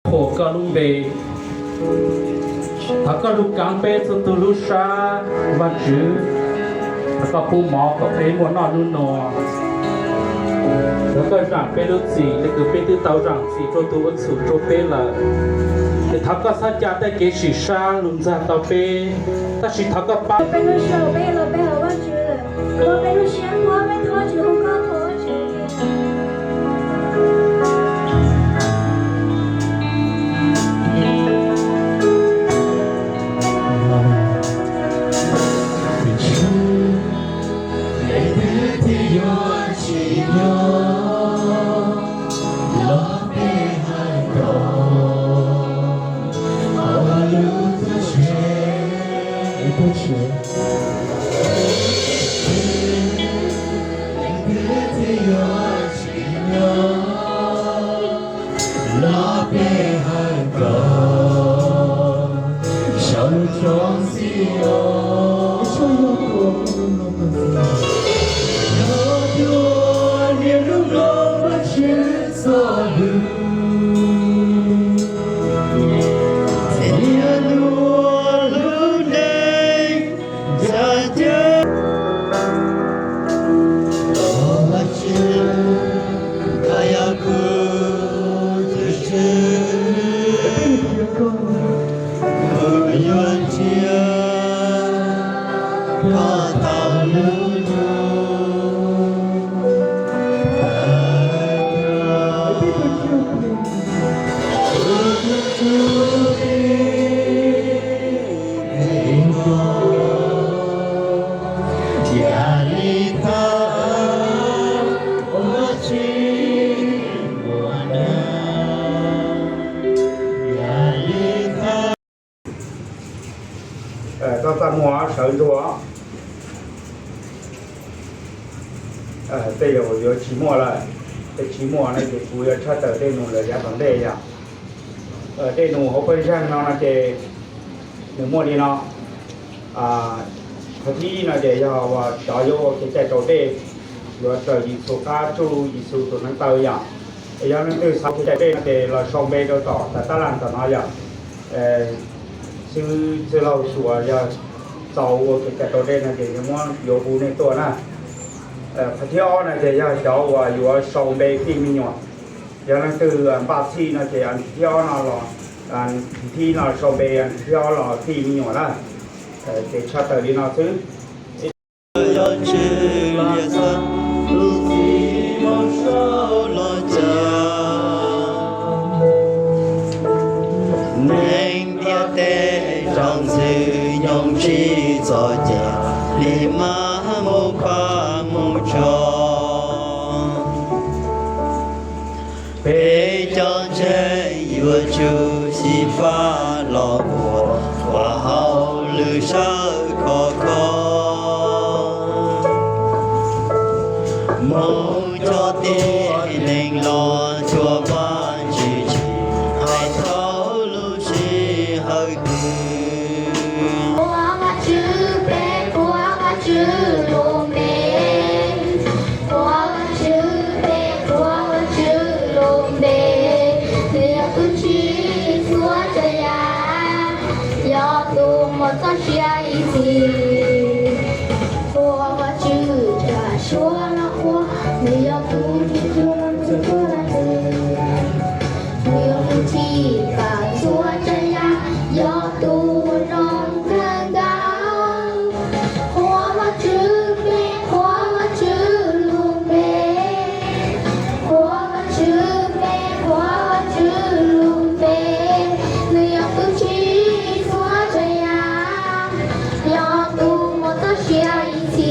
Phuam koj lub npe, thov koj lug kaav peb txhua tug lub sab, Vaajtswv, thov koj pub mov kom peb muaj noj nub nua. Thov koj zaam peb lub txim le kws peb twb tau zaam txim rua tug ua txhum rua peb lawm. Ces thov koj txhob ca tej kev sim sab lug ntxag tau peb, tab sis thov koj pab peb lub sij hawm peb los peb hawm Vaajtswv lawm, ua peb lub siab npuab peb thov Vaajtswv hu koj thov Vaajtswv. Los peb hawm koj saum lub roob Xi-oos, yog tuaj niaj hnub mloog Vaajtswv txoj lug, niaj hnub lub neej ntshav ceeb. Vaajtswv, koj yog kuv tus Tswv, kuv yuav nrhiav koj tau lub ntuj. Koj txaj muag sawv ntsuag. Tej zaum yuav tsis muaj lawm, tej tsis muaj no ces kuv yuav tshaj tawm tej nus lawm yav tom ntej yom. Tej nus hauv pawg ntseeg no no ces nws muaj li no. Qhov thib ib no ces yog uas cov yuav ua kev cai raus dej, yuav raws Yexus qab tsuj Yexus tus neev taw yom. Yog leej twg xav ua kev cai raus dej no ces los sau npe rau tom tas tab laj tom no yom. Xib hwb Txwj Laug Suas yog txaus ua kev cai raus dej no ces yuav muab yuav hu nej tuaj na. Qhov thib ob no ces yog cov uas yuav sau npe fij me nyuam. Yog leej twg npaj txhij no ces thib ob no los, thib no sau npe, thib ob los fij me nyuam na. Ces tshaj tawm li no xwb. Yog Tswv Yexus tus txiv Moo Saub los cas, neeg ntiaj teb zaum ntxwg nyoog tsis txom nyem li mas mus khuam mus tshov. Peb cov ntseeg yuav tsum xyiv fab los ua ua hauj lwm sawv khov kho, mus coj tib neeg los cuag Vajtswv tsim hais thaum lub sij hawm twg. Qhuas Vajtswv peb, qhuas Vajtswv lub npe, qhuas Vajtswv peb, qhuas Vajtswv lub npe. Nws yog tus tsim txhua tsav yam, yog tus muaj txoj sia ib txhis. Qhuas Vajtswv tsa suab los qhuas, nws yog tus tsim txhua tsav yam, nws yog tus tsim txhua tsav yam, yog tus zoo kawg nkaus. Qhuas Vajtswv peb, qhuas Vajtswv lub npe, qhuas Vajtswv peb, qhuas Vajtswv lub npe. Nws yog tus tsim txhua tsav yam, yog tus muaj txoj sia ib txhis.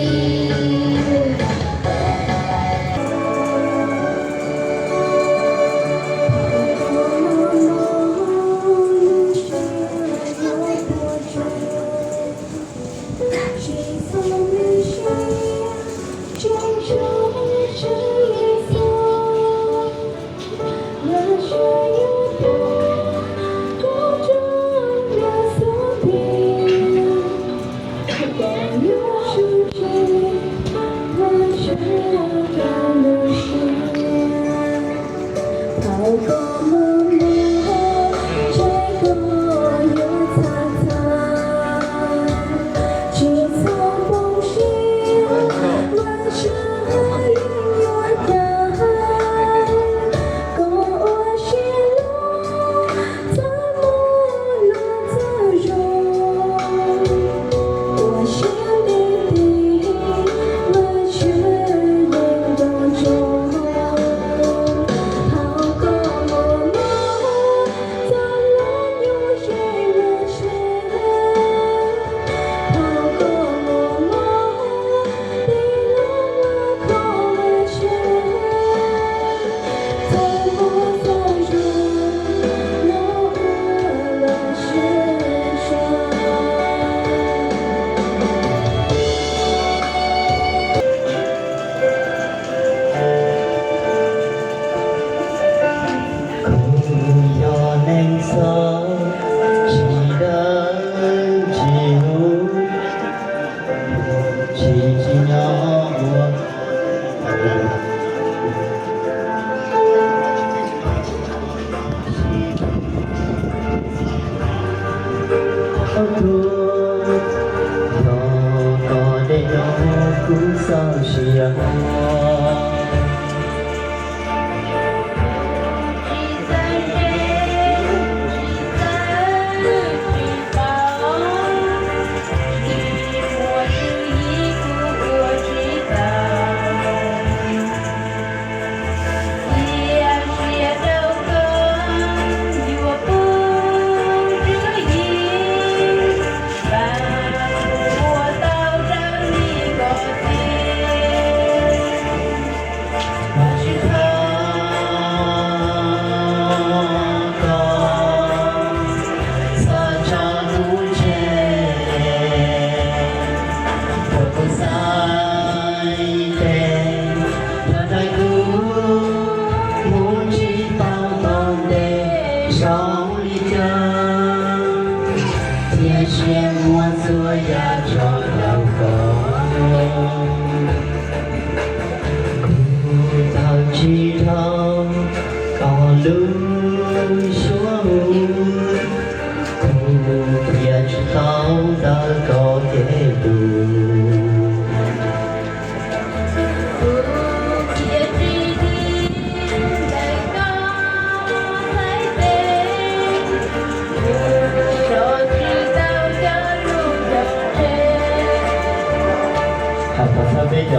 Hnub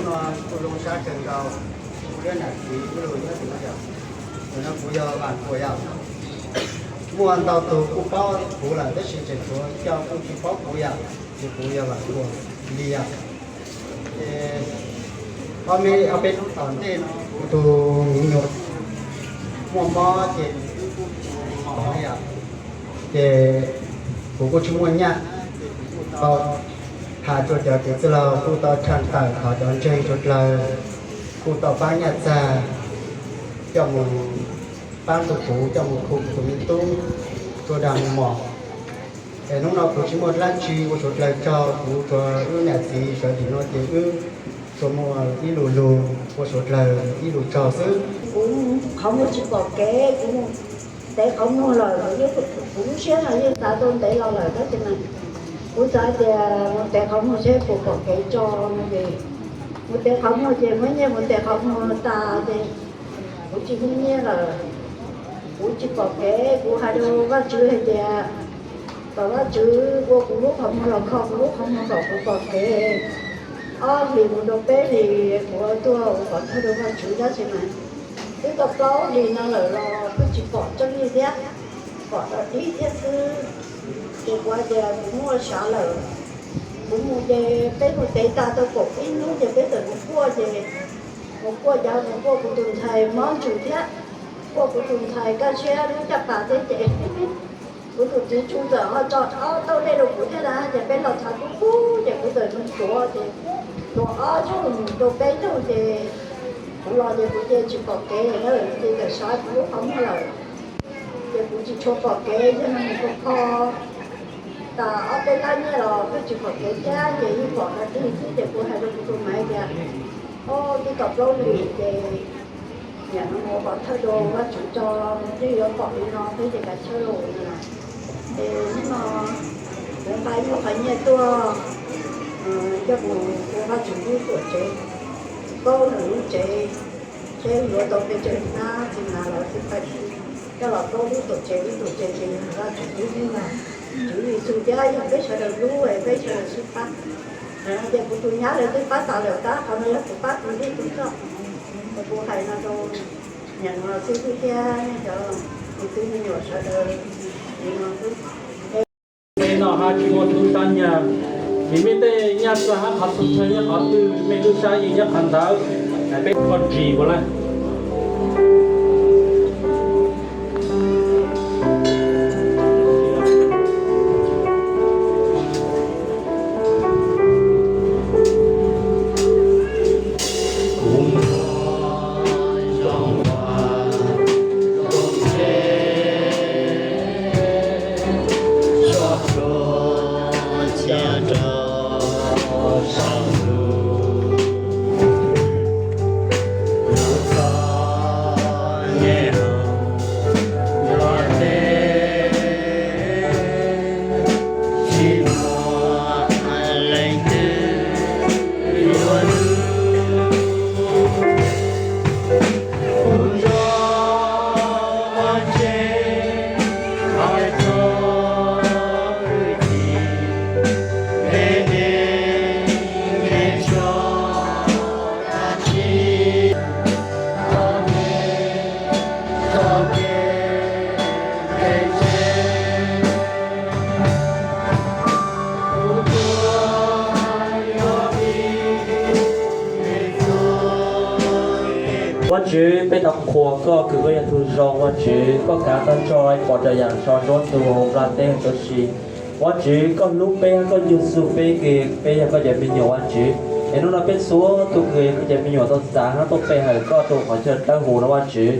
no kuj zoo sab kawg nkaus, kuv lub niam txiv kuj los nyob tim no yom. Tus no kuv yog Vam Kuam yom. Muaj ntau tus kuj paub kuv lawm tab sis tseem tshuav cov kuj tsis paub kuv yom, ces kuv yog Vam Kuam li yom. Ces ob me ob peb hnub tom ntej no kuv tus me nyuam muaj mob ces kuj tsis hov yom. Ces kuv kuj tsis muaj nyaj, ces kuv kuj tau has rua cov kwv tij laug kuj tau tshaj tawm thov cov ntseeg suav dlawg kuj tau paab nyaj txag coj mus paab tug kuv coj mus khu kuv tus me tub rua dag mus mom. Es hnub no kuv tsis muaj dlaab tsi ua suav dlawg tsaug, kuv tsuas wb niam txiv sawv tim no ces wb tsuas muaj ib lus lug ua suav dlawg ib lus tsaug xwb. Kuv qhov muag tsis pom kev, kuv ntev qhov muag lawm, kuv lub siab no yeej xav tau ntev los lawm tab sis mas kuv xav tias mus ntev qhov muag seb puas pom kev tso no ces mus ntev qhov muag ces muab nyiaj mus ntev qhov muag tas ces kuv tsis muaj nyiaj lawm. Kuv tsis pom kev, kuv hais rau Vajtswv hais tias kom Vajtswv ua kuv lub qhov muag los kho kuv lub qhov muag kom kuv pom kev. Ob hlis mus rau peb hlis kuv tuaj ua pov thawj rau Vajtswv tab sis mas twb tau plaub hlis no lawm los kuj tsis pom tseeb li thiab, pom tau ib thiab xwb. Ces kuv hais tias kuv muaj sav lawm, kuv mus ces peb mus tev tas tau kaum ib hnub ces peb txawm mus kuaj ces mus kuaj cov mus kuaj kuv tus ntxhais mob ntsws thiab, kuaj kuv tus ntxhais kaj siab lub caj pas thiab ces kuv tus txiv tsu txawm ho tso ob tauj dej rau kuv thiab na ces peb los txog kub kub ces kuv txawm mus tuav ces tuav ob zaug mus rau peb zaug ces kuv los ces kuv ces tsis pom kev na ces txawm sawv kuv lub qhov muag lawm. Ces kuv tsis tshua pom kev yog no mus kho kho tas ob peb lab nyiaj los kuj tsis pom kev thiab ces yeej pom dog dig xwb ces kuv hais rau kuv tus maiv tias, o, twb tau plaub hlis ces nim no mus ua pov thawj rau Vajtswv tso, yeej yuav pom li no thiab ces kav chawj lauj. Ces hnub no kuv nqa ib lub qhov nyiaj tuaj coj mus ua Vajtswv lub tuam tsev, paub nws lub tsev, seb yuav tau pes tsawg hnab txiv hnav los txiv pais coj los paub lub tuam tsev, lub tuam tsev ces yog Vajtswv lub, Tswv Yexus thiab yog peb sawv daws lub, peb sawv daws sib pab. Ces kuv tus nyab lawv twb pab tas lawm tab qhov no yog kuv pab kuv ib tug txoj. Ces kuv hais no rau nim no xib hwb thiab cov kwv tij me nyuam sawv daws nim no xwb. Peb no hab tsis muaj tub sab nyag, vim mej tej nyaj txag hab qhov txhua chaw nyob qhov twg mej tub sab yeej nyob qhov ntawd, peb kho ris ua lawm. Vajtswv, peb thov qhuas koj kws koj yog tug zoo Vajtswv, koj kav tau tso pom rau yaam so ntsuab tug huv nplaj teb huv tib si. Vajtswv, koj hlub peb hab koj yug xug peb kws peb yog koj cov me nyuam Vajtswv. Es hnub no peb txhua tug kws koj cov me nyuam tau txav hab tuaj pe hawm koj rau qhov chaw dawb huv no Vajtswv.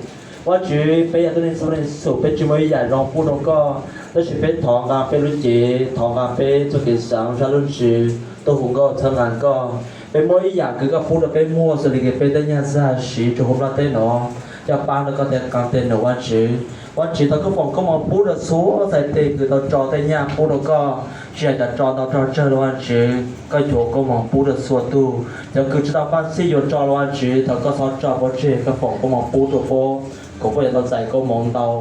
Vajtswv, peb yog tuab neeg txhua leej xum peb tsis muaj ib yaam zoo pub rau koj, tab sis peb thov nqaa peb lub cev, thov nqaa peb txuj kev xaav sab lub ntsws tuaj hu nkauj txhawb nqaa koj. Peb muab ib yaam kws koj pub rau peb muaj xws li kws peb tej nyaj txag siv rua huv nplaj teb nuav coj paab rua koj tej qaa tej num Vajtswv. Vajtswv thov koj foom koob moov pub rua txhua txhua tug kws tau tso tej nyaj pub rua koj, tsis has cov tso ntau rog tsawg los Vajtswv, koj yuav koob moov pub rua txhua tug. Cov kws tsis tau paab txhij yuav tso los Vajtswv, thov koj txhob tso pov tseg, koj foom koob moov pub rua puab, kom puab yuav tau txais koob moov ntau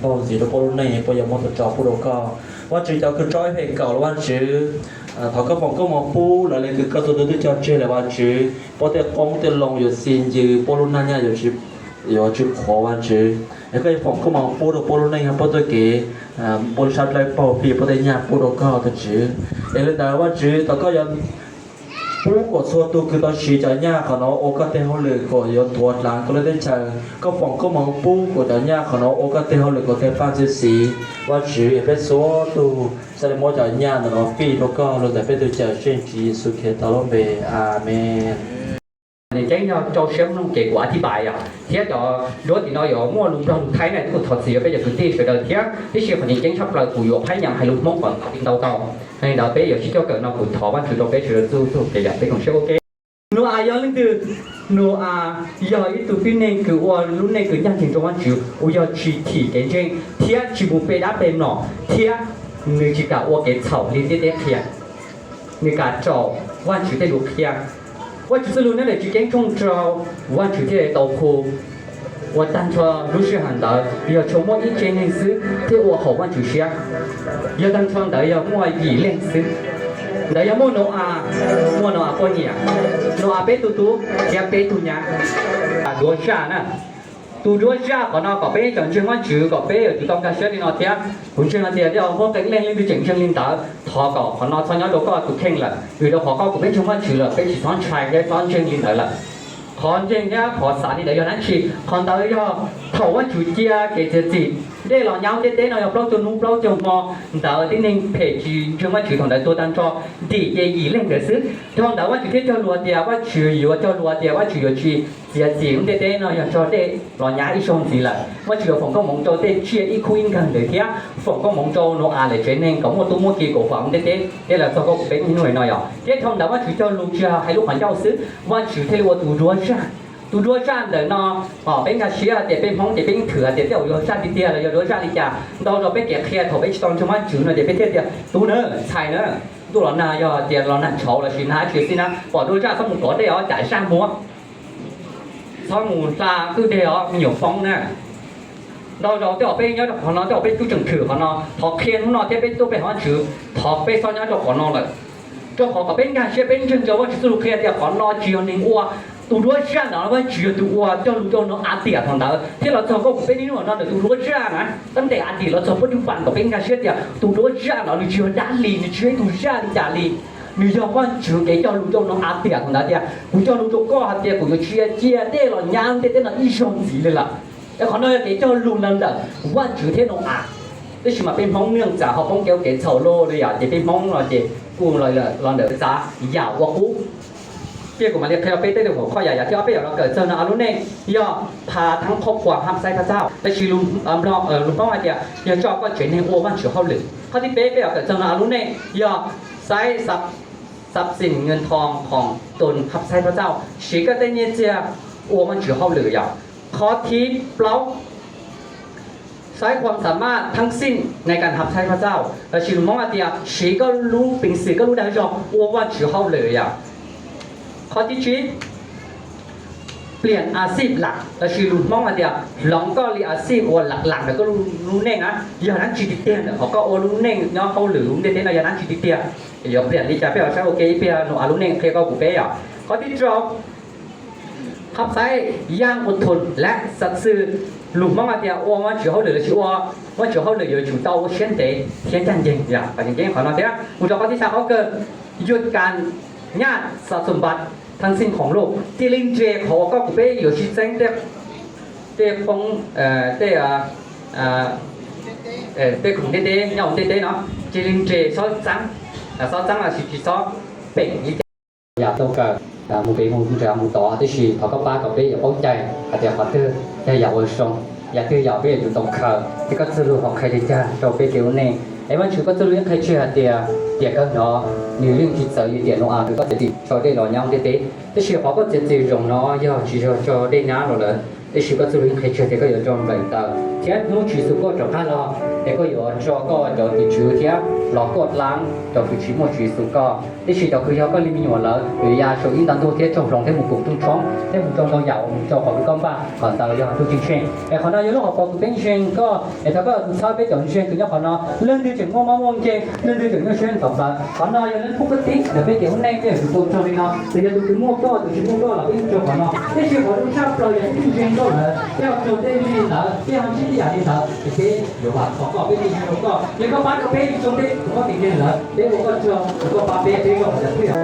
npaug ntxiv rua puab lub neej, puab yuav muab tau tso pub rua koj. Vajtswv, cov kws tso ib feem kaum los Vajtswv, Thov koj foom koob hmoov pub lawv le kws koj txhua tus twb cog tseg lawm Vajtswv, puab tej qoob tej loo yuav txi ncw, puab lub naj nyaj yuav tsis qhuav Vajtswv. Es koj yuav foom koob hmoov pub rau puab lub neej, puab txoj kev, puab lub sab dlawb paug fij puab tej nyaj pub rau koj tus Tswv. Es le ntawd Vajtswv thov koj yuav pub kom txhua tus kws tau siv cov nyaj qhov no ua koj tej hauj lwm kom yuav nthuav dlaav koj lub teb chaws. Koj foom koob hmoov pub kom cov nyaj qhov no ua koj tej hauj lwm kom teg paj txwv xiv. Vajtswv, peb txhua tus xav le muab cov nyaj ntawm no fij rau koj los ntawm peb tus Cawmseej Tswv Yexus Khetos lub npe, amees. Qhov tseem ceeb yog rau siab mloog kev kuv a thib pais os, thiab cov duab tim no yuav muaj lus Nplog lus Thaib na, kuv thov txim rau peb cov kwv tij sawv daws thiab, tiam sis qhov tseem ceeb tshaj plaws kuv yuav phab nyam hais lus Hmoob kom tau li ntau tau. Yog li ntawd peb yuav sib coj kawm no, kuv thov Vajtswv rau peb sawv daws txhua tug kev yam peb koom siab ua ke. Nau-as yog leej twg? Nau-as yog ib tug tib neeg kws ua lub neej kws ncaj ncees rau Vajtswv, uas yog tsis thim kev ntseeg thiab tsis mus pe dab pe mlom, thiab nws tsis kam ua kev txhaum li ntiaj teb qhia. Nws kam raus Vajtswv tej lus qhia. Vajtswv txoj lus nyob ntawm Tswv Ceeb tshooj rau, Vajtswv thiaj li tau hu ua tag nrho lub sij hawm ntawd yog tsuas muaj ib tsev neeg xwb thiaj ua haum Vajtswv siab. Yog tag nrho ntawd yog muaj yim leej xwb. Ntawd yog muaj Nau-as, muaj Nau-as poj niam, Nau-as peb tug tub thiab peb tug nyab. Duab zaj na, tus duab zaj qhov no kom peb cov ntseeg Vajtswv kom peb yuav tsum tau nkag siab li no thiab. Kuv ntseeg hais tias tej zaum muaj qee leej leej twg tseem ntseeg li ntawd, thov kom qhov no txhob nyob rau koj tus kheej lawm, vim rau qhov koj kuv peb ntseeg Vajtswv lawm peb tsis txhob ntshai thiab txhob ntseeg li ntawd lawm. Qhov ntseeg thiab qhov xav li ntawd yog dab tsi? Qhov ntawd yog thaum Vajtswv cia kev txiav txim dej los nyab ntiaj teb no yog plaub caug hnub plaub caug hmo, ntawd tib neeg phem tsis ntseeg Vajtswv thaum ntawd tuag tag nrho, ntim ces yim leej ntawd xwb. Dhau ntawd Vajtswv thiaj cog lus tias Vajtswv yuav cog lus tias Vajtswv yuav tsis txiav txim lub ntiaj teb no yog tso dej los nyab ib zaug ntxiv lawm. Vajtswv yuav foom koob hmoov rau tej tsiaj ib khub ib nkawg ntawd thiab foom koob hmoov rau Nau-as lawv tsev neeg kom muaj tub muaj ki kom huam lub ntiaj teb, thiab los txog koj kuv peb niaj hnub no yog. Thiab dhau ntawd Vajtswv cog lus tsis hais lub qhov ncauj xwb, Vajtswv thiaj li ua tus duab zaj. Tus duab zaj ntawm no, peb nkag siab hais tias peb Hmoob ces peb yeej thwm hais tias tej zaum yog zaj tiag tiag los yog duab zaj li cas. Ntau zaus peb kev qhia thaum peb tsis tau ntseeg Vajtswv no ces peb thiaj tias tub na, ntxhais na, ntuj los nag yog tias los nag tshauv los sis nag dab tsi xwb na, pom duab zaj txhob mus rov dej os, cam zaj mus. Txhob mus hla kwj deg os, me nyuam foob na. Ntau zaus tej zaum peb nyob rau qhov no, tej zaum peb tub tseem thwm qhov no, thov qhia hnub no thiab peb tuaj pe hauv Vajtswv, thov peb txhob nyob rau qhov no lawm. Rau qhov kom peb nkag siab peb ntseeg rau Vajtswv txoj lus qhia tias qhov no tsis yog neeg ua. Tus duab zaj ntawd Vajtswv yog tus uas cog lus rau Nau-as tiam thaum ntawd thiab los txog koj kuv peb niaj hnub no ntawm tus duab zaj na, tab tes a tim los txog puab cub pas kom peb nkag siab tias tus duab zaj no nws tsis yog dab li, nws tsis yog ib tug zaj li cas li. Nws yog Vajtswv kev cog lus rau Nau-as tiam thaum ntawd tias kuv cog lus rau koj hais tias kuv yuav tsis cia dej los nyab ntiaj teb no ib zaug ntxiv li lawm. Es qhov no yog kev cog lus los ntawm Vajtswv thiab Nau-as. Tab sis mas peb Hmoob yeej txawm ho poob kev ua kev txhaum luaj li yom, ces peb Hmoob no ces kuj los ntawm txav yam ua qub. Thiab kuv mam li qhia rau peb tej lus hauv qhov yam yam thib ob peb yuav los kawm txog Nau-as lub neej yog pha thab qhob khuas hab xaib phab txauj, tab sis lus Hmoob hais tias yog tso koj tsev neeg ua Vajtswv hauj lwm. Qhov thib peb peb yuav kawm txog Nau-as lub neej yog xaib xab xim nyuas thoo khoom toos hab xaib phab txauj, siv koj tej nyiaj txiag ua Vajtswv hauj lwm yom. Qhov thib plaub xaib khuam xam maj thaab xij nais kas hab xaib phab txauj, lossis lus Hmoob hais tias siv koj lub peev xwm koj lub dag zog ua Vajtswv hauj lwm yom. Qhov thib tsib pliam a xij lam, lossis lus Hmoob hais tias hloov koj li a xij uas lam lam ntawm koj lub neej na, yog dab tsi tiag tiag ntawm qhov koj ua lub neej nyob hauj lwm lub ntiaj teb no yog dab tsi tiag tiag. Yuav pliam li cas peb los saib ua ke ib pliag Nau-as lub neej qhia koj kuv peb yom. Qhov thib rau hab xaib yaj ua thum lab xav xwm, lus Hmoob hais tias ua Vajtswv hauj lwm lossis ua Vajtswv hauj lwm yuav tsum tau ua siab ntev thiab ncaj ncees yom. Qhov tseem ceeb qhov no thiab mus rau qhov thib xya qhov kawg, yuav kas nyaj xav xum npas thaab xij khoom luj, cia li nres qhov uas koj kuv peb yuav sib txeeb tej poob tej tej khoom ntiaj teb nyob hauv ntiaj teb no, cia li nres xob txaab, xob txaab lossis tsis xob peem li cas. Yam tau kawm mus pem mus nram mus tod, tab sis thov koj pab kom peb yuav paub cai hais tias qhov twg yog yam uas zoo, yam twg yog peb yuav tsum tau khaws, thiab koj txoj lus ho qhia li cas rau peb kev ua neej. Es Vajtswv koj txoj lus yeej qhia tseg hais tias tiam kawg no nws yeej tsis txawv li tiam Nau-as kws koj txiav txim tso dej los nyab ntiaj teb, tab sis qhov koj txiav txim zoo no yog tsis yog tso dej nyab los lawm, Tiam sis koj txuj lug qhia tseg tias koj yuav nrog npawm ntawd thiab hnub Tswv Yexus koj rov qab los es koj yuav nrog koj cov tim tswv thiab los koj dlaab cov kws tsis muaj Tswv Yexus koj. Tiam sis cov kws yog koj li me nyuam lawm yuav ya saum ib nta ntuj thiab tsaug hloov thiab mus koom rooj tshoob thiab mus rau ntau yam uas mus rau qhov kws koj npaj. Qhov ntawd yog tug ntseeg. Es qhov no yog lub hauv paus kws peb ntseeg koj es thov koj tus txhawb peb cov ntseeg kws nyob qhov no, leej twg tseem muaj mob muaj nkeeg, leej twg tseem nyuaj siab ntxhov plawv, qhov no yog leej pub koj tib ntawm peb kev ua neej peb yuav tsum tau nrog li no. Txawm yog tus kws muaj koj tus tsis muaj koj los peb yeej rau qhov no. Tiam sis qhov zoo tshaj plaws yog peb ntseeg koj lawm peb ho tsuag tej li ntawd peb ho ntsib tej yam li ntawd es peb yuav vam khom koj peb ntseeg rau koj. Yog koj pab rau peb zoo tej tus mob tus nkeeg lawm peb ua koj tsaug, koj pab peb peb zoo yog peb yog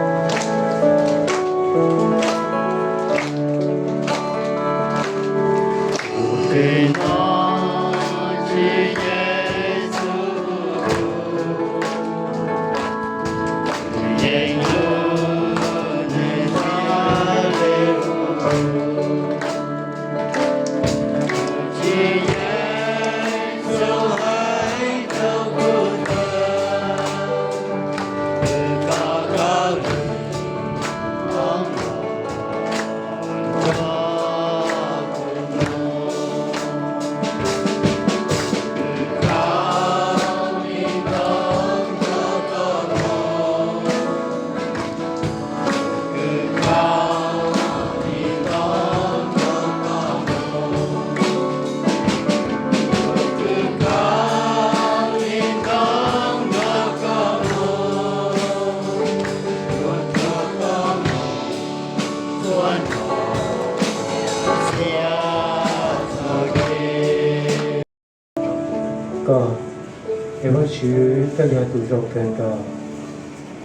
Koj, es Vajtswv koj yog tus zoo kawg nkaus,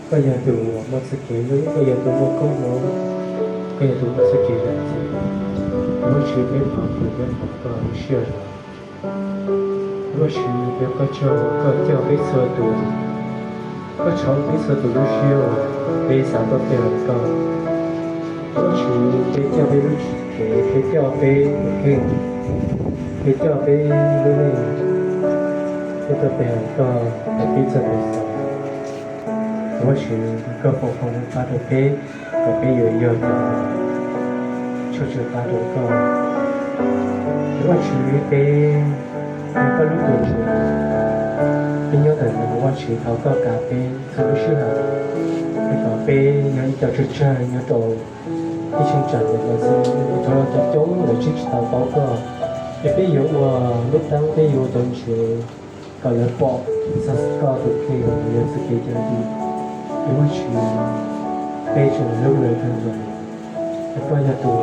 koj yog tus muaj txoj kev hlub, koj yog tus muaj koob hmoov, koj yog tus muaj txoj kev zam txim. Es Vajtswv peb thov koj lub sij hawm no. Vajtswv peb ua koj tsaug koj coj peb txhua tus, koj tshawb peb txhua tus lub siab uas peb xav tuaj pe hawm koj. Vajtswv peb coj peb lub tsev, peb coj peb tus kheej, peb coj peb lub neej, peb tuaj pe hawm koj, peb txhua tus xav. Vajtswv koj foom koob hmoov pab rau peb kom peb yuav yog cov tshwj xeeb pab rau koj. Vajtswv peb yog koj lub tus ntseeg, peb nyob ntawm no Vajtswv thov koj kav peb txhua lub sij hawm, es kom peb yog ib co tsawg tsawg nyob rau ib cheeb tsam ntawm no xwb, es thov cov coob lawv tseem tsis tau paub koj, es peb yuav ua lub teeb, peb yuav ua cov ntsev kom lawv pom txog koj tus kheej los yog txoj kev cai dim. Es Vajtswv, peb tseem hlub lawv kawg nkaus, es koj yog tus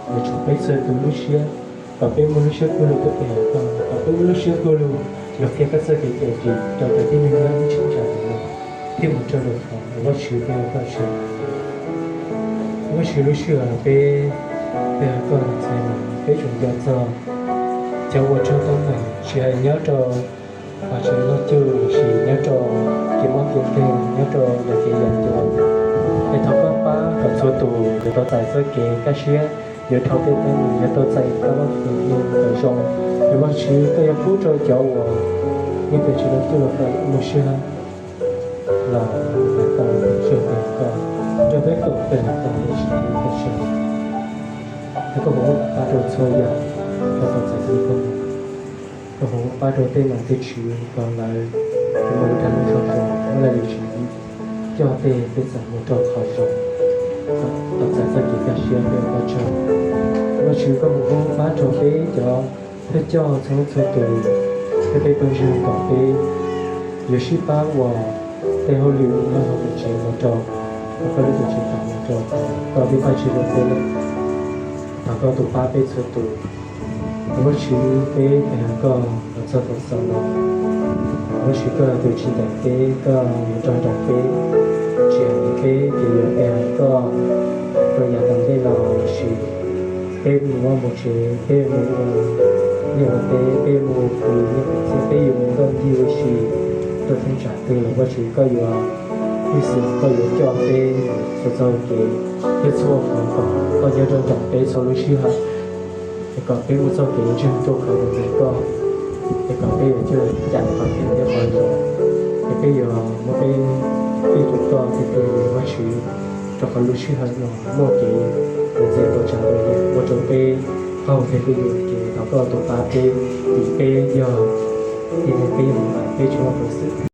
yuav tsum peb txhua tus lub siab, kom peb muaj lub siab kuj lug tuaj pe hawm koj, kom peb muaj lub siab kuj lug yuav qhia koj txoj kev cai dim rau cov tib neeg nyob ib cheeb tsam ntawm no thiab mus rau lwm qhov. Vajtswv, peb ua koj tsaug. Vajtswv, lub sij hawm peb pe hawm koj txhua hnub, peb tseem nco txog cov uas raug tau mem, tsis hais nyob rau qhov tseem luag cuj los sis nyob rau kev mob kev nkeeg, nyob rau yam kev yam ncua, es thov koj pab kom txhua tus yuav tau txais txoj kev kaj siab, yuav dhau tej teeb meem, yuav tau txais koj lub hwj chim kom zoo. Es Vajtswv, koj yuav pub rau cov uas nyob pem tseem luag cuj los kom muaj siab los lawv tau tsuag tes koj, nrog peb koom tes los tau tus Tswv koj tsaug. Es koj foom koob hmoov pab rau txhua yam, koj tau txais txoj koob hmoov, koj foom koob hmoov pab rau tej nom tej tswv kom lawv yuav mus rau lub zog zoo, muab lawv lub tswv yim coj tej peb txais mus rau qhov zoo, kom tau txais txoj kev kaj siab, peb ua koj tsaug. Vajtswv, koj foom koob hmoov pab rau peb cov thawj coj txhua leej txhua tus, thiab peb pawg ntseeg kom peb yuav sib pab ua tej hauj lwm nyob hauv pawg ntseeg mus rau koj lub tuam tsev kom mus rau koj, peb Vajtswv lub teb lawm. Thov koj tus pab peb txhua tus. Vajtswv, peb pe hawm koj los txog thaum xaus no, Vajtswv, koj yog tus tsis ntaus peb, koj yuav nrog nraim peb, tsis hais peb kev yuav pe hawm koj rau yav tom ntej los sis peb mus vaj mus tsev, peb mus ua liaj ua teb, peb mus pw nyiaj pw txiaj, peb yuav mus nkauj ncig ua si rau thaj tsam twg los Vajtswv koj yuav ib xwm koj yuav coj peb txhua txoj kev thiab txhua qhov kom koj nyob nrog nraim peb txhua lub sij hawm, es kom peb muaj txoj kev ntseeg tuaj khwv rau ntawm koj, es kom peb yuav coj cam qhov phem thiab qhov zoo, es peb yuav muab peb tib rau koj tiag tiag li Vajtswv, rau qhov lub sij hawm no muaj kev ntxeev ua tsav ua yam ua rau peb Tau tes peb yuav ces thov koj tus pab peb, vim peb yog, ces peb yog tus pab peb tsuas tus xwb.